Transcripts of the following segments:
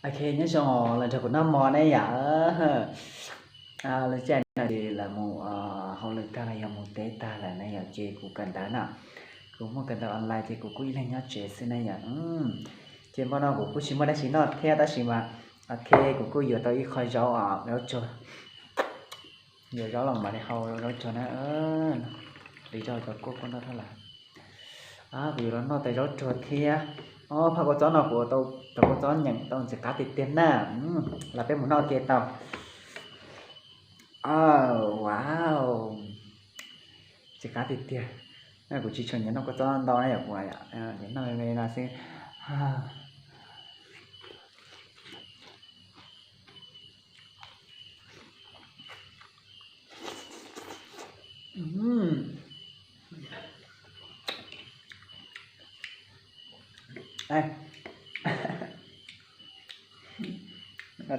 Ok, nyob zoo los nrog kuv noj mov ne yom. Lub caij no ces lawv mus hauj lwm tag los yog mus teb tag lawm ne yom, ces kuv kawm ntawv na. Kuv muaj kawm ntawv online ces kuv kuj ib leeg nyob tsev xwb ne yom. Ces npaj no kuv kuj tsis muaj dab tsi noj thiab tab sis mas, ok, kuv kuj yuav tau ib qho zaub, zaub tsuag, yuav zaub los mam li hau zaub tsuag na. Li rau cov kuj kuj noj thaj lawm. Kuv yuav los noj tais zaub tsuag thiab. Phaj kua txob no kuv tau, tau kua txob nyeem tau ntxim qab tiag tiag na. Los peb mus noj ke tau. Wow, ntxim qab tiag tiag. Kuv tsis tshua nyiam noj kua txob ntau na yom, kuv nyiam noj me me no xwb.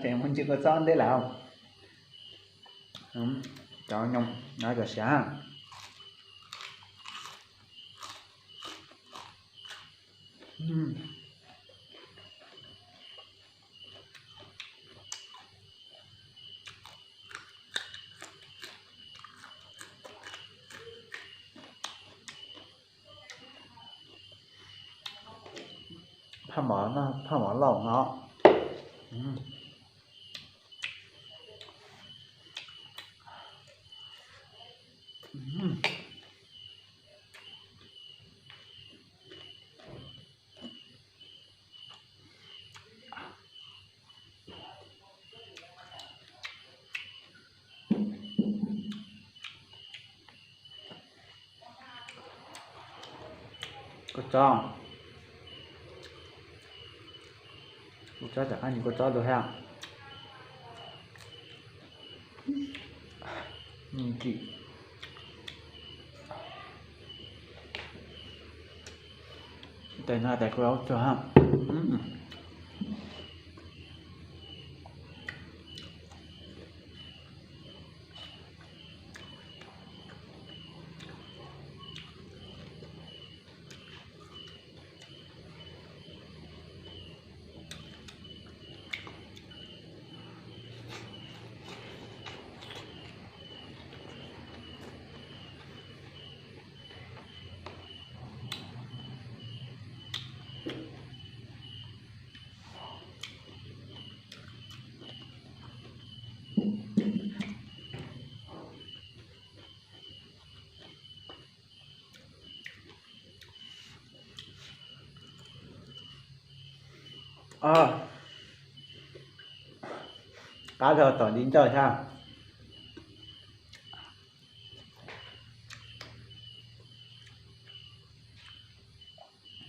Tes mus ntsis kua txob ntej lawm. Cov nyoos no cov siav. Phaj mov, phaj mov laus no. Kua txob, kua txob tom qab ntsis kua txob dua thiab. Nkim. Tes no tes kuv ua tsuag. Qab dhau tom ntiv ncauj thiab.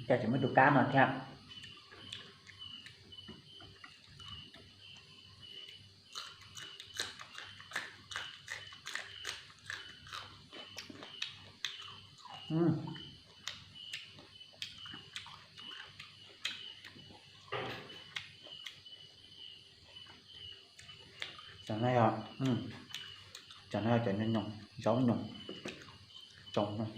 Cas tseem muaj tus kab no thiab. Cov no yog, cov no yog cov nyoos, zaub nyoos, tsoos nyoos.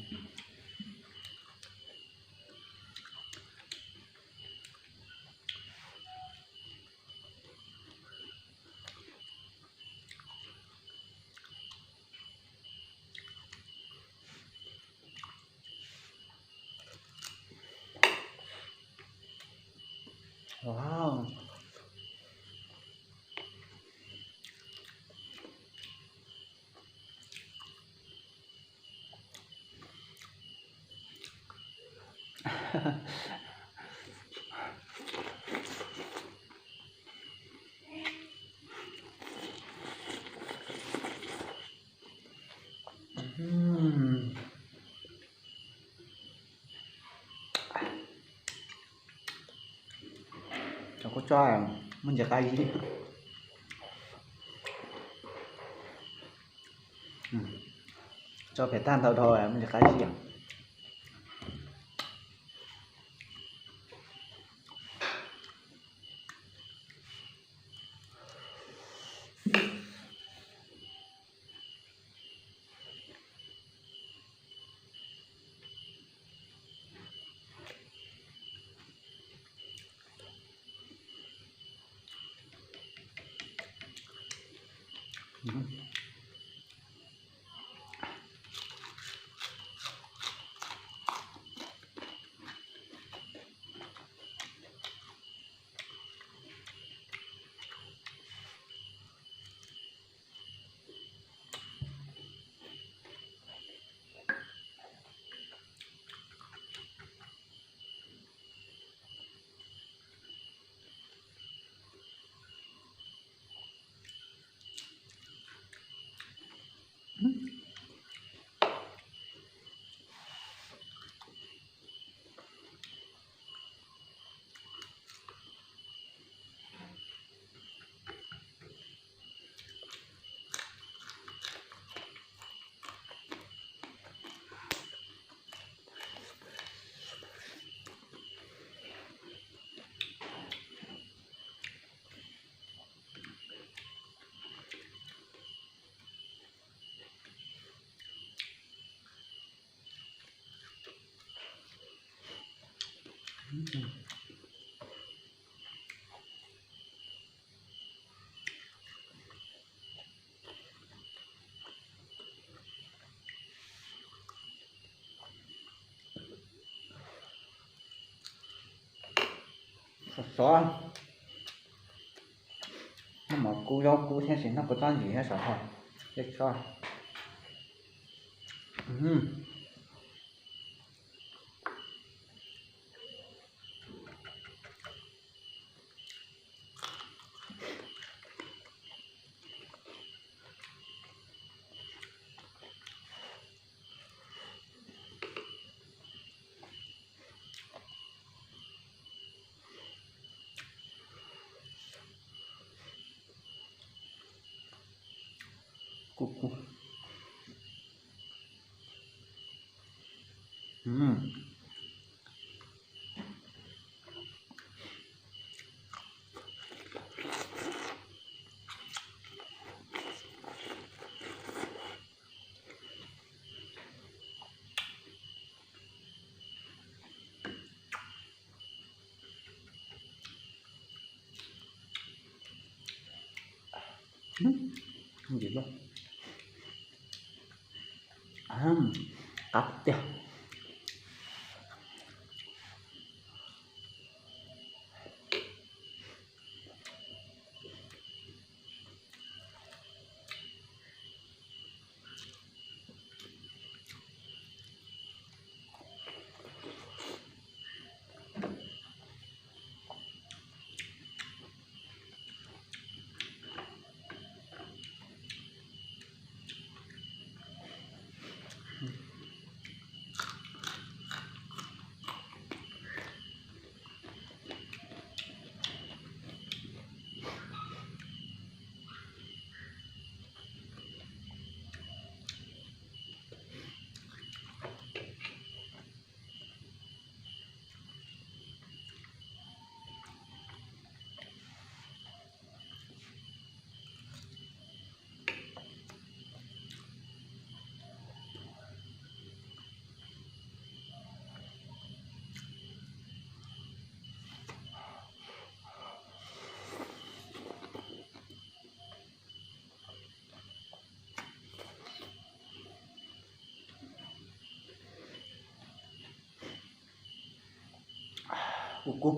Cov kua txob muaj ntsis qab zib. Tso phem tag ntau dhau muaj ntsis qab zib. Sov sov, noj mov kub zaub kub thiab sis noj kua txob ntsim thiab sov ho, dej tshoj. Kub kub. Ntxim loj, qab tiag. Kub kub.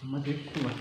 Muab twb tua.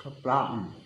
Khaub plab.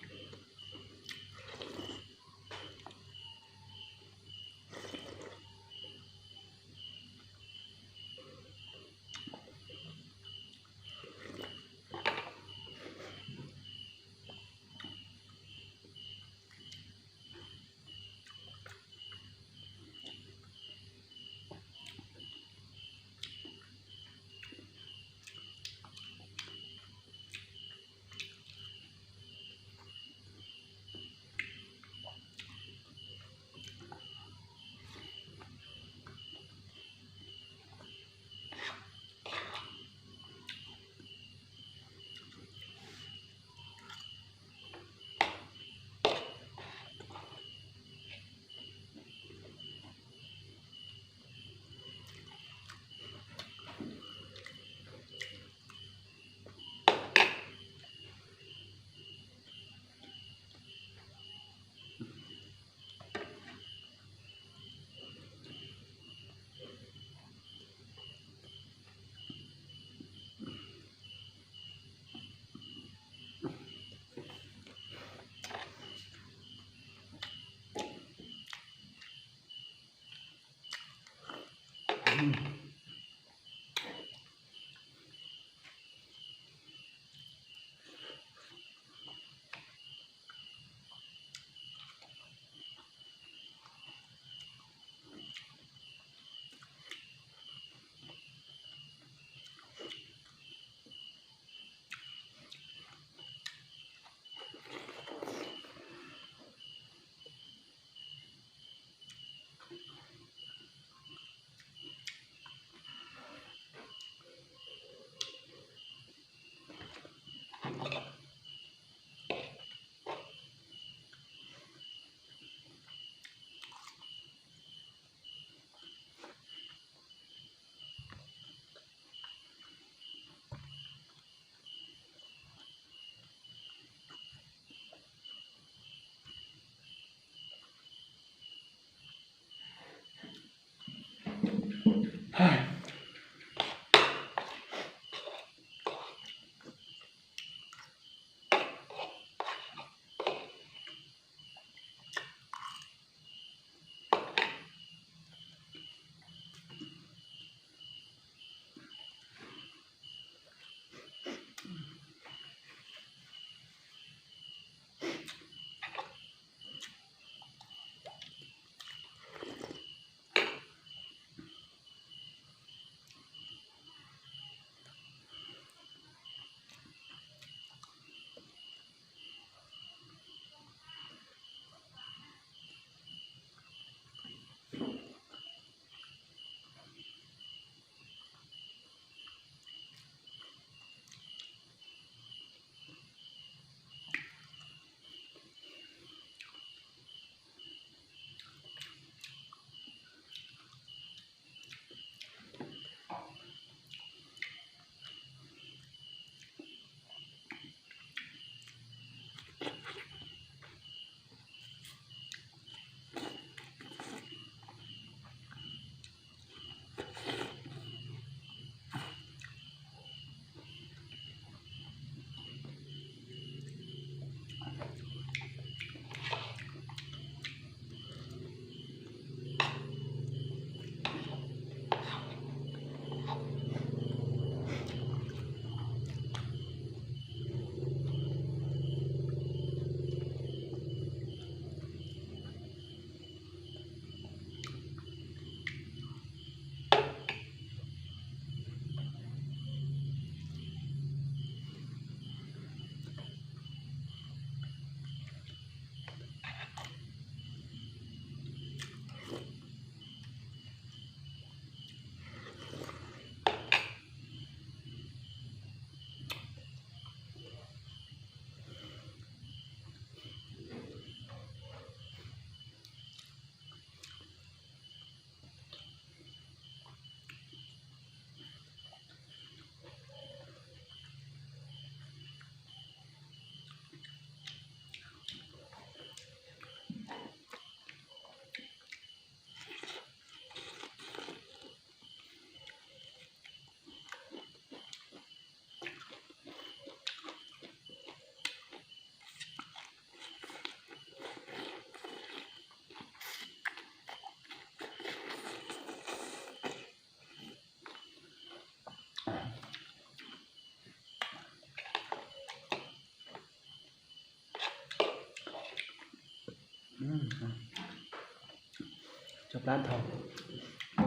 Plab dhau,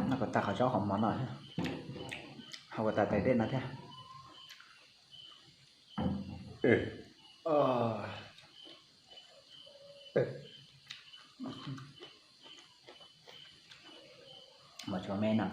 noj kom tas qhov zaub qhov mov no, haus kom tas tais dej no thiab. Mov tsuas me no.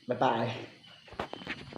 Bye bye.